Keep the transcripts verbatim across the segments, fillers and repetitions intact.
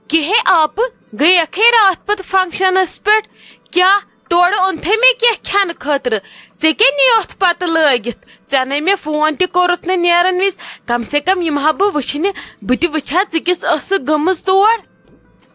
کِہے آپہٕ، گٔیکھے راتھ پتہٕ فنکشنس پٮ۪ٹھ؟ کیٛاہ تورٕ اوٚنتھے مےٚ کینٛہہ کھٮ۪نہٕ خٲطرٕ؟ ژےٚ کیٛاہ نِیوتھ پتہٕ لٲگِتھ؟ ژےٚ نے مےٚ فون تہِ کوٚرُتھ نہٕ نیرن وِز۔ کم سے کم یِمہٕ ہا بہٕ وٕچھنہِ، بہٕ تہِ وٕچھِ ہا ژٕ کِژھ ٲسٕکھ گٔمٕژ تور۔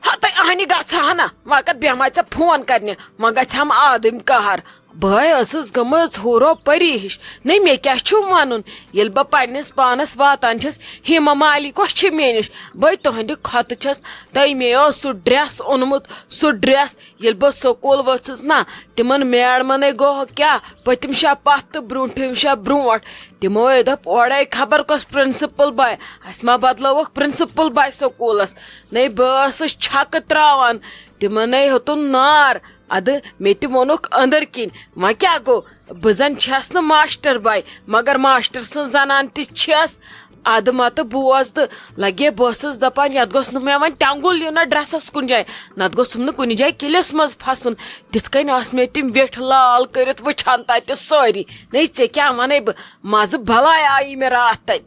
ہتٕے اہنہِ گژھٕ ہا نہ، وۄنۍ کتھ بیٚہمہٕ ہا ژےٚ فون کرنہِ، وۄنۍ گژھِ ہم آدٕنۍ قہر۔ بہٕ ٲسٕس گٔمٕژ حورو پری ہِش۔ نٔے، مےٚ کیٛاہ چھُ وَنُن؟ ییٚلہِ بہٕ پنٛنِس پانَس واتان چھَس، ہیما مالی کۄس چھِ مےٚ نِش؟ بٔے تُہٕنٛدِ کھۄتہٕ چھَس۔ تۄہہِ مےٚ اوس سُہ ڈرٛٮ۪س اوٚنمُت، سُہ ڈرٛٮ۪س۔ ییٚلہِ بہٕ سکوٗل ؤژھٕس نا، تِمَن میڈمَنَے گوٚو کیٛاہ، پٔتِم شاہ پَتھ تہٕ برٛونٛٹھِم شاہ برٛونٛٹھ۔ تِمو ہے دوٚپ، اورَے خبر کۄس پرنسپل باے، اَسہِ ما بدلٲوٕکھ پرنسپل باے سکوٗلَس؟ نٔے، بہٕ ٲسٕس چھَکہٕ ترٛاوان، تِمَن ہے ہیوٚتُن نار۔ ادٕ مےٚ تہِ ووٚنُکھ أنٛدٕر کِنۍ، وۄنۍ کیٛاہ گوٚو؟ بہٕ زن چھَس نہٕ ماسٹر باے، مگر ماسٹر سٕنٛز زنان تہِ چھَس۔ ادٕ متہٕ بوز تہٕ لگے، بہٕ ٲسٕس دپان، یتھ گوٚژھ نہٕ مےٚ وۄنۍ ٹٮ۪نٛگُل یُن نہ ڈرٛٮ۪سس کُنہِ جایہِ، نتہٕ گوٚژھُم نہٕ کُنہِ جایہِ کِلِس منٛز پھسُن۔ تِتھ کٔنۍ ٲس مےٚ تِم ویٹھۍ لال کٔرِتھ وٕچھان تتہِ سٲری۔ نے، ژےٚ کیٛاہ ونے بہٕ، مزٕ بلاے آیی مےٚ راتھ تتہِ۔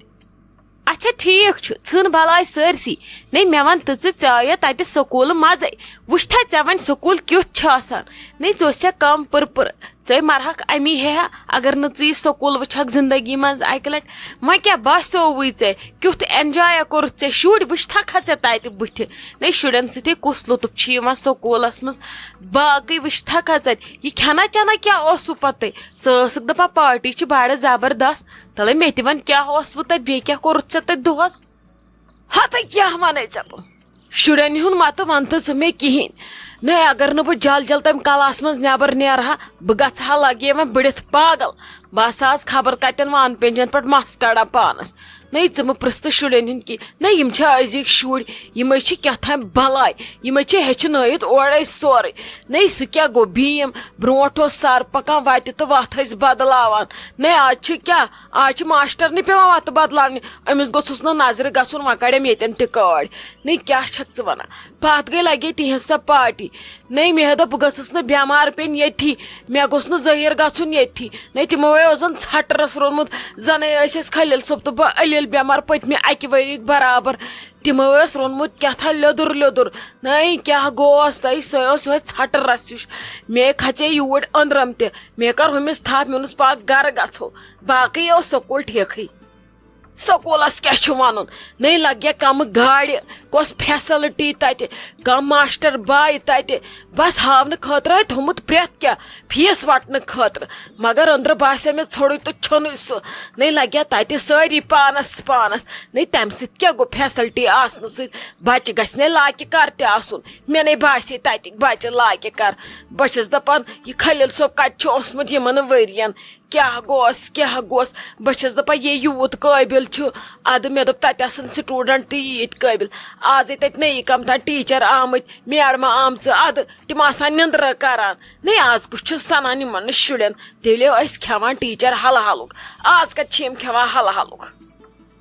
اچھا، ٹھیک چھُ، ژھٕن بلاے سٲرسٕے۔ نے، مےٚ ون تہٕ ژٕ، ژےٚ آیہ تتہِ سکوٗلہٕ مزے۔ وٕچھتھا ژےٚ وۄنۍ سکوٗل کیُتھ چھُ آسان؟ نے، ژٕ اوس ژےٚ کم پٕرپٕر۔ ژے مرہکھ امی ہے ہا، اگر نہٕ ژٕ یہِ سکوٗل وٕچھکھ زندگی منٛز اکہِ لٹہِ۔ وۄنۍ کیٛاہ باسیووُے ژےٚ؟ کیُتھ enjoy کوٚرُتھ ژےٚ؟ شُرۍ وٕچھتھکھا ژےٚ تتہِ بٕتھِ؟ نے، شُرٮ۪ن سۭتۍ کُس لطف چھُ یِوان سکوٗلس منٛز؟ باقٕے وٕچھتھکھا ژےٚ؟ یہِ کھٮ۪نا چٮ۪نا کیٛاہ اوسُو پتہٕ؟ ژٕ ٲسٕکھ دپان party چھِ بڑٕ زبردست۔ تلے مےٚ تہِ ون، کیٛاہ اوسوٕ تتہِ؟ بیٚیہِ کیٛاہ کوٚرُتھ ژےٚ تتہِ دۄہس؟ ہتہٕ کیٛاہ ونے ژےٚ بہٕ؟ شُرٮ۪ن ہُنٛد متہٕ ونتہٕ ژٕ مےٚ کِہیٖنۍ۔ نے، اگر نہٕ بہٕ جل جل تمہِ کلاس منٛز نٮ۪بر نیرٕ ہا، بہٕ گژھٕ ہا لگے وۄنۍ بٔڑِتھ پاگل۔ بہٕ آسہٕ ہا آز خبر کتٮ۪ن وان پینجن پٮ۪ٹھ مس کڑان پانس۔ نے، ژٕ مہٕ پرژھ تہٕ شُرٮ۪ن ہُنٛد کینٛہہ۔ نے، یِم چھِ أزِکۍ شُرۍ، یِم أسۍ چھِ کیٛاہ تام بلاے، یِم أسۍ چھِ ہیٚچھنٲیِتھ اورے سورُے۔ نے، سُہ کیٛاہ گوٚو بھیٖم؟ برونٛٹھ اوس سر پکان وتہِ تہٕ وتھ ٲسۍ بدلاوان۔ نے، آز چھِ کیٛاہ؟ آز چھِ ماسٹرنٕے پٮ۪وان وَتہٕ بدلاونہِ۔ أمِس گوٚژھُس نہٕ نظرِ گژھُن، وۄنۍ کڑٮ۪م ییٚتٮ۪ن تہِ کٲڑۍ۔ نے، کیٛاہ چھکھ ژٕ وَنان؟ پَتھ گٔے لگے تِہنٛز سۄ party۔ نے، مےٚ دوٚپ بہٕ گٔژھٕس نہٕ بٮ۪مار پیٚنۍ ییٚتھی، مےٚ گوٚژھ نہٕ ظٲہِر گژھُن ییٚتھی۔ نے، تِمو ہے اوس زَن ژھٹہٕ رَس روٚنمُت، زَنَے ٲسۍ أسۍ خلیل صٲب تہٕ بہٕ علیل بٮ۪مار پٔتمہِ اَکہِ ؤریِکۍ برابر۔ تِمو ٲس روٚنمُت کیٛاہ تھام لیٚدُر لیٚدُر۔ نے، کیٛاہ گوس تۄہہِ؟ سۄے ٲس یِہوٚے ژھٹہٕ رَس ہِش۔ مے کھژے یوٗرۍ أنٛدرَم تہِ۔ مےٚ کٔر ہُمِس تھپھ، مےٚ ووٚنُس، پَکھ گرٕ گژھو، باقٕے اوس سکوٗل ٹھیٖکھٕے۔ سکوٗلس کیٛاہ چھُ وَنُن؟ نے لگہِ کمہٕ گاڑِ، کۄس facility تتہِ، کم ماسٹر باے تتہِ، بس ہاونہٕ خٲطرٕ ہے تھوٚمُت پرٛٮ۪تھ کینٛہہ فیٖس وٹنہٕ خٲطرٕ، مگر أنٛدرٕ باسے مےٚ ژھوٚرُے تہٕ چھوٚنُے سُہ۔ نے لگہِ تتہِ سٲری پانس پانس۔ نے تمہِ سۭتۍ کیٛاہ گوٚو؟ facility آسنہٕ سۭتۍ بچہِ گژھِ نے لاکہِ کر تہِ آسُن۔ مےٚ نے باسے تتِکۍ بچہِ لاکہِ کر۔ بہٕ چھَس دپان، یہِ خلیل صٲب کتہِ چھُ اوسمُت یِمن ؤرین؟ کیٛاہ گوس، کیٛاہ گوس؟ بہٕ چھَس دَپان، یے یوٗت قٲبِل چھُ، اَدٕ مےٚ دوٚپ، تَتہِ آسَن student تہِ ییٖتۍ قٲبِل۔ آزے تَتہِ نٔیی کَم تام teacher آمٕتۍ، میڈمہٕ آمژٕ، اَدٕ تِم آسہٕ ہا نِندرٕ کَران۔ نے، آز کُس چھُ سَنان یِمَن شُرٮ۪ن؟ تیٚلہِ ٲسۍ کھٮ۪وان teacher حلہٕ حلُک، آز کَتہِ چھِ یِم کھٮ۪وان حلہٕ حلُک؟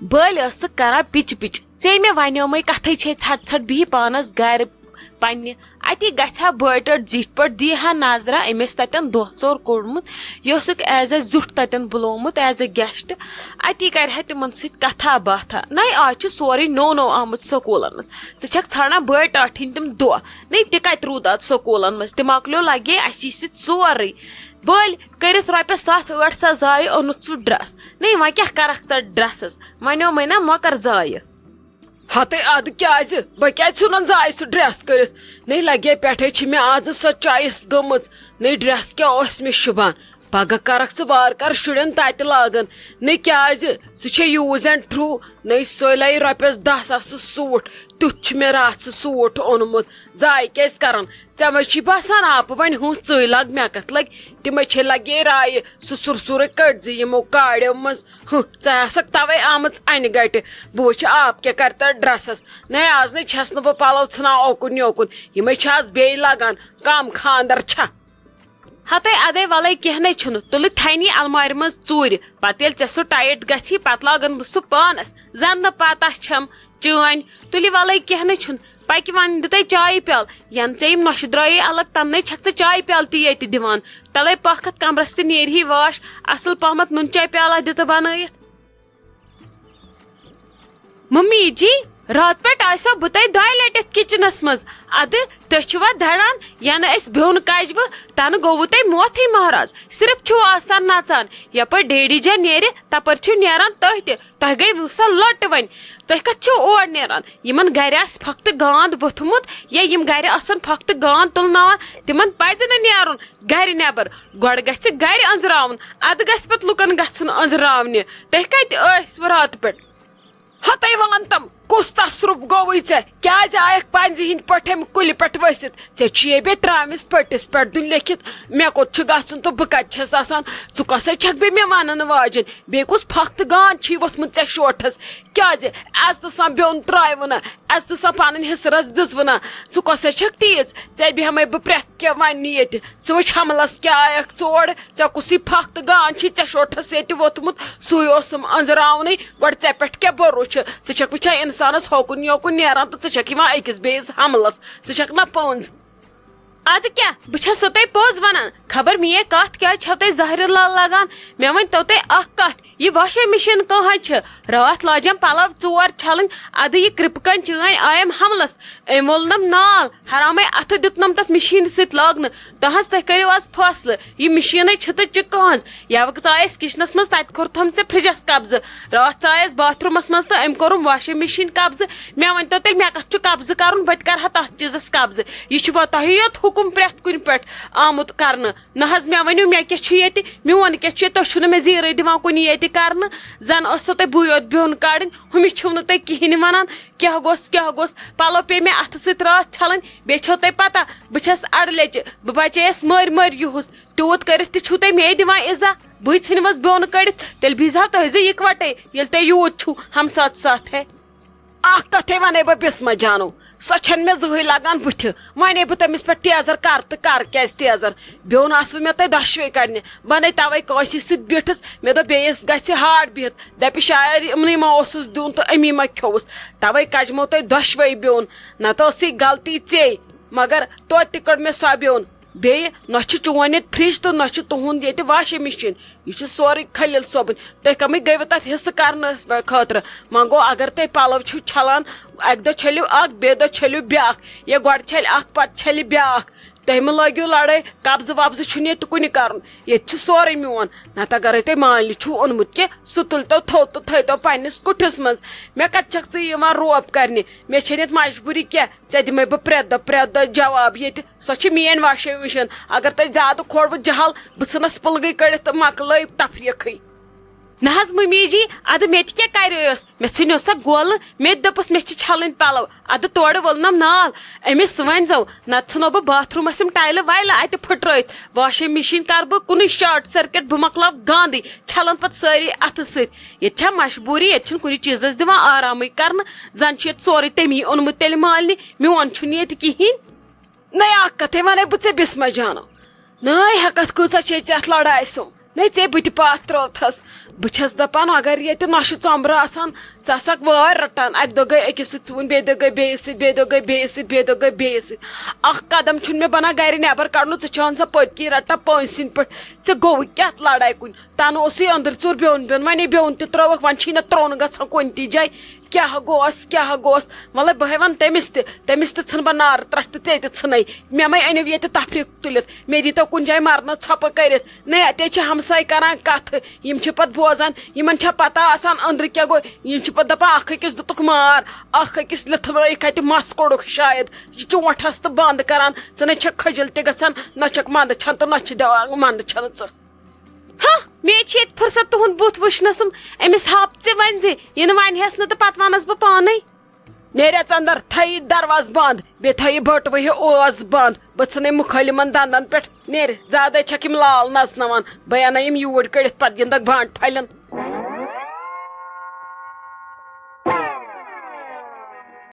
بٔلۍ ٲسٕکھ کران پِچ پِچ۔ ژے مےٚ ونیومے کتھے چھے ژھٹ ژھٹ بِہی پانس گرِ پننہِ۔ اتی گژھِ ہا بٲٹۍ ٹٲٹھۍ زِٹھۍ پٲٹھۍ، دی ہا نظرا أمِس تتٮ۪ن دۄہ ژور کوٚڑمُت، یہِ اوسُکھ as a زیُٹھ تتٮ۪ن بُلومُت، as a guest۔ اتی کرِ ہا تِمن سۭتۍ کتھا باتھا۔ نَے آز چھُ سورُے نوٚو نوٚو آمُت سکوٗلن منٛز۔ ژٕ چھکھ ژھانڈان بٲٹۍ ٹاٹھِنۍ تِم دۄہ۔ نَے تہِ کتہِ روٗد اتھ سکوٗلن منٛز؟ تہِ مۄکلیو لگے اسی سۭتۍ سورُے۔ بٔلۍ کٔرِتھ رۄپیس ستھ ٲٹھ ساس ضایع، اوٚنُتھ سُہ dress۔ نَے وۄنۍ کیٛاہ کرکھ تتھ dressس؟ وَنیومَے نا مۄکر ضایع۔ ہتے ادٕ کیازِ؟ بہٕ کیازِ ژھُنن ضایع سُہ dress کٔرِتھ؟ نے لگے پٮ۪ٹھے چھِ مےٚ آزٕ سۄ choice گٔمٕژ۔ نے dress کیٛاہ اوس مےٚ شوٗبان؟ پگاہ کرکھ ژٕ وارٕ کارٕ شُرٮ۪ن تتہِ لاگن۔ نے کیازِ؟ سُہ چھے use and throw۔ نے سۄے لایہِ رۄپیس دہ ساس سُہ suit۔ تیُتھ چھُ مےٚ راتھ سُہ suit اوٚنمُت۔ ضایع کیازِ کرن؟ ژےٚ ما چھی باسان آپہٕ وۄنۍ ہُہ ژٕے لگ مےٚ کتھ لگہِ؟ تِمے چھے لگے رایہِ سُہ سُرسُرٕے کٔڑۍ زِ یِمو کاڑیو منٛز۔ ہُہ، ژٕ آسکھ توے آمٕژ انہِ گٹہِ۔ بہٕ وٕچھِ آپ کیٛاہ کرِ تتھ dressس۔ نے آز نے چھس نہٕ بہٕ پلو ژھٕنان اوکُن یوکُن۔ یِمے چھِ آز بیٚیہِ لگان۔ کم خاندر چھا؟ ہتے ادے ولے کینٛہہ نے چھُنہٕ۔ تُلہِ تھاینی المارِ منٛز ژوٗرِ۔ پتہٕ ییٚلہِ ژےٚ سُہ tight گژھی، پتہٕ لاگن بہٕ سُہ پانس۔ زن نہٕ پتہ چھم چٲنۍ۔ تُلہِ ولے کینٛہہ نے چھُنہٕ۔ پکہِ وۄنۍ دِ تَے چایہِ پیالہٕ۔ ینہٕ ژےٚ یِم نۄشہِ درٛایے الگ، تنہٕ نے چھکھ ژٕ چایہِ پیالہٕ تہِ ییٚتہِ دِوان۔ تلے پکھ اتھ کمرس تہِ نیرِ ہی واش۔ اصل پہمتھ نُن چاے پیالہ دِ تہٕ بنٲیِتھ۔ ممی جی، راتہٕ پٮ۪ٹھ آسیو بہٕ تۄہہِ دۄیہِ لٹہِ یتھ کچنس منٛز۔ ادٕ تُہۍ چھِوا دڑان؟ ینہٕ أسۍ بیوٚن کجہِ بہٕ، تنہٕ گوٚوٕ تۄہہِ موتھٕے مہراز۔ صرف چھِو آستان نژان، یپٲرۍ ڈیڈی جان نیرِ، تپٲرۍ چھِو نیران تُہۍ تہِ۔ تۄہہِ گٔیوٕ سا لٔٹ وۄنۍ؟ تُہۍ کتھ چھِو اور نیران؟ یِمن گرِ آسہِ پھۄکہٕ تہٕ گانٛد ووٚتھمُت، یا یِم گرِ آسن پھۄکہٕ تہٕ گانٛد تُلناوان، تِمن پزِ نہٕ نیرُن گرِ نٮ۪بر۔ گۄڈٕ گژھِ گرِ أنٛزراوُن، ادٕ گژھِ پتہٕ لُکن گژھُن أنٛزراونہِ۔ تُہۍ کتہِ ٲسوٕ راتہٕ پٮ۪ٹھ؟ ہتے وان تم، کُس تصرُف گوٚوٕے ژےٚ؟ کیٛازِ آیکھ پنزِ ہٕنٛدۍ پٲٹھۍ امہِ کُلہِ پٮ۪ٹھ ؤسِتھ؟ ژےٚ چھُیے بیٚیہِ ترٛامِس پٔٹِس پٮ۪ٹھ دیُن لیکھِتھ، مےٚ کوٚت چھُ گژھُن تہٕ بہٕ کتہِ چھَس آسان؟ ژٕ کۄسے چھکھ بیٚیہِ مےٚ ونن واجٮ۪ن؟ بیٚیہِ کُس پھکھ تہٕ گان چھُے ووٚتھمُت ژےٚ شوٹھس؟ کیٛازِ؟ عزتہٕ سان بیوٚن ترٛایوٕ نہ، عزتہٕ سان پنٕنۍ حِصہٕ رژھ دِژوٕ نہ۔ ژٕ کۄسے چھکھ تیٖژ؟ ژےٚ بیٚہمے بہٕ پرٛٮ۪تھ کینٛہہ وننہِ ییٚتہِ۔ ژٕ وٕچھ حملس کیٛاہ آیکھ ژٕ اورٕ، ژےٚ کُسٕے پھکھ تہٕ گان چھی ژےٚ شوٹھس ییٚتہِ ووٚتھمُت، سُے اوسُم أنٛزراونٕے۔ گۄڈٕ ژےٚ پٮ۪ٹھ کیٛاہ بھروسہٕ چھُ؟ ژٕ چھکھ وٕچھان انسانس ہوکُن یوکُن نیران تہٕ ژٕ چھکھ یِوان أکِس بیٚیِس حملس، ژٕ چھکھ نہ پٔنٛز۔ ادٕ کیٛاہ، بہٕ چھسو تۄہہِ پوٚز ونان، خبر میٲنۍ کتھ کیٛازِ چھو تۄہہِ زہرِ لال لگان؟ مےٚ ؤنۍ تو تُہۍ اکھ کتھ، یہِ واشنگ مشین کٕہٕنٛز چھِ؟ راتھ لاجم پلو ژور چھلٕنۍ، ادٕ یہِ کرپہٕ کٔنۍ چٲنۍ آیم حملس، أمۍ وولنم نال، حرامے اتھٕ دیُتنم تتھ مشینہِ سۭتۍ لاگنہٕ۔ تہنٛز تُہۍ کٔرِو آز فٲصلہٕ، یہِ مشیٖنٕے چھِ تہٕ چہِ کٕہٕنٛز؟ یَوٕ ژایَس کِچنَس منٛز، تَتہِ کوٚرتھَم ژےٚ فرٛجَس قبضہٕ۔ راتھ ژایَس باتھ روٗمَس منٛز تہٕ أمۍ کوٚرُم واشنگ مشیٖن قبضہٕ۔ مےٚ ؤنۍ تو تیٚلہِ، مےٚ کَتھ چھُ قبضہٕ کَرُن؟ بہٕ تہِ کَرٕ ہا تَتھ چیٖزَس قبضہٕ۔ یہِ چھُ وۄنۍ تۄہی یوت حُکُم پرٛٮ۪تھ کُنہِ پٮ۪ٹھ آمُت کَرنہٕ۔ نہ حظ، مےٚ ؤنِو، مےٚ کیٛاہ چھُ ییٚتہِ؟ میون کیٛاہ چھُ ییٚتہِ؟ تُہۍ چھُو نہٕ مےٚ زیٖرٕے دِوان کُنہِ ییٚتہِ کَرنہٕ۔ زَن ٲسو تۄہہِ بٕے یوت بیوٚن کَڑٕنۍ، ہُمِس چھِو نہٕ تُہۍ کِہیٖنۍ وَنان۔ کیٛاہ گوٚژھ، کیٛاہ گوٚژھ؟ پَلو پیٚیہِ مےٚ اَتھٕ سۭتۍ راتھ چھَلٕنۍ۔ بیٚیہِ چھو تۄہہِ پَتہ، بہٕ چھَس اَڑٕ لیٚچہِ، بہٕ بَچییَس مٔرۍ مٔرۍ یِہُس۔ تیوٗت کٔرِتھ تہِ چھِو تُہۍ مے دِوان اِزا؟ بٕے ژھٕنِوَس بیوٚن کٔڑِتھ، تیٚلہِ بِہزِہَو تُہۍ زٕ یِکوَٹَے، ییٚلہِ تۄہہِ یوٗت چھُو ہمساتہٕ ساتھ ہے۔ اَکھ کَتھٕے وَنَے بہٕ بِسمہ جانو، سۄ چھَنہٕ مےٚ زٕہٕے لَگان بٕتھِ۔ وَنے بہٕ تٔمِس پٮ۪ٹھ تیزَر کَرٕ تہٕ کَرٕ کیٛازِ تیزَر؟ بیوٚن آسوٕ مےٚ تۄہہِ دۄشوَے کَڑنہِ۔ بہٕ نے تَوَے کٲنٛسہِ سۭتۍ بیٖٹھٕس، مےٚ دوٚپ بیٚیِس گژھِ ہاڈ بِہِتھ، دَپہِ شاید یِمنٕے ما اوسُس دیُن تہٕ أمی ما کھیوٚوُس، تَوَے کَجمو تۄہہِ دۄشوَے بیوٚن۔ نَتہٕ ٲسٕے غلطی ژے، مگر توتہِ تہِ کٔڑ مےٚ سۄ بیوٚن۔ بیٚیہِ نہ چھُ چون ییٚتہِ فرج تہٕ نہ چھُ تُہُنٛد ییٚتہِ واشنگ مشین، یہِ چھُ سورُے خلیل صٲبُن۔ تُہۍ کمٕے گٔیوٕ تتھ حصہٕ کرنہٕ خٲطرٕ؟ وۄنۍ گوٚو، اگر تُہۍ پلو چھِو چھلان، اکہِ دۄہ چھٔلِو اکھ، بیٚیہِ دۄہ چھٔلِو بیٛاکھ، یا گۄڈٕ چھلہِ اکھ، پتہٕ چھلہِ بیٛاکھ، تُہۍ مہٕ لٲگِو لڑٲے۔ قبضہٕ وبضہٕ چھُنہٕ ییٚتہِ کُنہِ کرُن، ییٚتہِ چھُ سورُے میون۔ نتہٕ اگرے تۄہہِ مالنہِ چھُو اوٚنمُت کینٛہہ، سُہ تُلتو تھوٚد تہٕ تھٲیتو پننِس کُٹھِس منٛز۔ مےٚ کتہِ چھکھ ژٕ یِوان روب کرنہِ؟ مےٚ چھےٚ نہٕ ییٚتہِ مجبوٗری کینٛہہ، ژےٚ دِمے بہٕ پرٛٮ۪تھ دۄہ، پرٛٮ۪تھ دۄہ جواب ییٚتہِ۔ سۄ چھِ میٲنۍ واشنگ مشین۔ اگر تۄہہِ زیادٕ کھوڑوٕ جہل، بہٕ ژھٕنس پُلگٕے کٔڑِتھ تہٕ مۄکلٲیِو تفریٖقٕے۔ نہ حظ ممی جی، ادٕ مےٚ تہِ کیٛاہ کریوس؟ مےٚ ژھٕنیو سا گولہٕ، مےٚ تہِ دوٚپُس مےٚ چھِ چھلٕنۍ پلو، ادٕ تورٕ وولنم نال۔ أمِس ؤنۍ زیو، نتہٕ ژھٕنو بہٕ باتھ روٗمس یِم ٹایلہٕ وایلہٕ اتہِ پھٕٹرٲیِتھ۔ واشنگ مشین کرٕ بہٕ کُنُے شارٹ سرکٹ، بہٕ مۄکلاو گاندٕے، چھلن پتہٕ سٲری اتھٕ سۭتۍ۔ ییٚتہِ چھا مجبوٗری، ییٚتہِ چھُنہٕ کُنہِ چیٖزس دِوان آرامٕے کرنہٕ، زن چھُ ییٚتہِ سورُے تٔمی اوٚنمُت تیٚلہِ مالنہِ، میون چھُنہٕ ییٚتہِ کِہیٖنۍ۔ نَے اَکھ کَتھٕے وَنَے بہٕ ژےٚ بِسمہ جانو۔ نَے ہٮ۪کَتھ کۭژاہ چھے ژےٚ اَتھ لڑایہِ سُم۔ نَے ژےٚ بہٕ تہِ پَتھ ترٛٲوتھَس۔ بہٕ چھَس دَپان، اگر ییٚتہِ نۄشہِ ژۄمبرٕ آسان، ژٕ آسَکھ وٲرۍ رَٹان۔ اَکہِ دۄہ گٔے أکِس سۭتۍ ژوٗنٛٹھۍ، بیٚیہِ دۄہ گٔے بیٚیِس سۭتۍ، بیٚیہِ دۄہ گٔے بیٚیِس سۭتۍ، بیٚیہِ دۄہ گٔے بیٚیِس سۭتۍ۔ اَکھ قدم چھُنہٕ مےٚ بَنان گَرِ نٮ۪بَر کَڑنُک، ژٕ چھَکھ سا پٔتۍ کِنۍ رَٹان پٔنٛزۍ سٕنٛدۍ پٲٹھۍ۔ ژےٚ گوٚوُے کیٛاہ اَتھ لڑایہِ کُن؟ تَنہٕ اوسُے أنٛدٕرۍ ژوٗر بیوٚن بیوٚن، وۄنۍ ہے بیوٚن تہِ ترٛٲوٕکھ، وۄنۍ چھُے نہ ترٛوٚن گژھان کُنہِ تہِ جایہِ۔ کیٛاہ گوٚوس، کیٛاہ گوٚوس؟ وَلَے بہٕ ہے وَنہٕ تٔمِس تہِ، تٔمِس تہِ ژھٕنہٕ بہٕ نارٕ ترٛٹھ تہٕ ژےٚ تہِ ژھٕنَے۔ مےٚ مَے أنِو ییٚتہِ تفریٖق تُلِتھ، مےٚ دیٖتو کُنہِ جایہِ مَرنہٕ ژھۄپہٕ کٔرِتھ۔ نَے اَتے چھِ ہمساے کَران کَتھٕ، یِم چھِ پَتہٕ بوزان، یِمَن چھا پَتہ آسان أنٛدرٕ کیٛاہ گوٚو؟ یِم چھِ پَتہٕ دَپان، اَکھ أکِس دیُتُکھ مار، اَکھ أکِس لِتھوٲیِکھ اَتہِ، مَس کوٚڑُکھ شاید۔ یہِ چونٛٹھ ہَس تہٕ بنٛد کَران، ژٕ نَے چھَکھ کھٔجِل تہِ گژھان، نہ چھَکھ مَندٕ چھَنہٕ تہٕ نہ چھِ دِوان مَندٕ چھَنہٕ ژٕ۔ ہاں، مےٚ چھِ ییٚتہِ فرصت تُہُنٛد بُتھ وٕچھنَس۔ أمِس ہاپ ژٕ ؤنۍ زِ، یہِ نہٕ وَنہِ ہٮ۪س نہٕ تہٕ پَتہٕ وَنَس بہٕ پانَے۔ نیرِ ژٕ اَندَر، تھٲیِو دروازٕ بنٛد، بیٚیہِ تھٲیِو بٔٹوٕ ہیوٗ ٲس بنٛد۔ بہٕ ژھٕنَے مُخٲلِمَن دَنٛدَن پٮ۪ٹھ۔ نیرِ، زیادَے چھَکھ یِم لال نَژناوان۔ بہٕ اَنَے یِم یوٗرۍ کٔڑِتھ، پَتہٕ گِنٛدَکھ بانٛٹہٕ پھَلٮ۪ن۔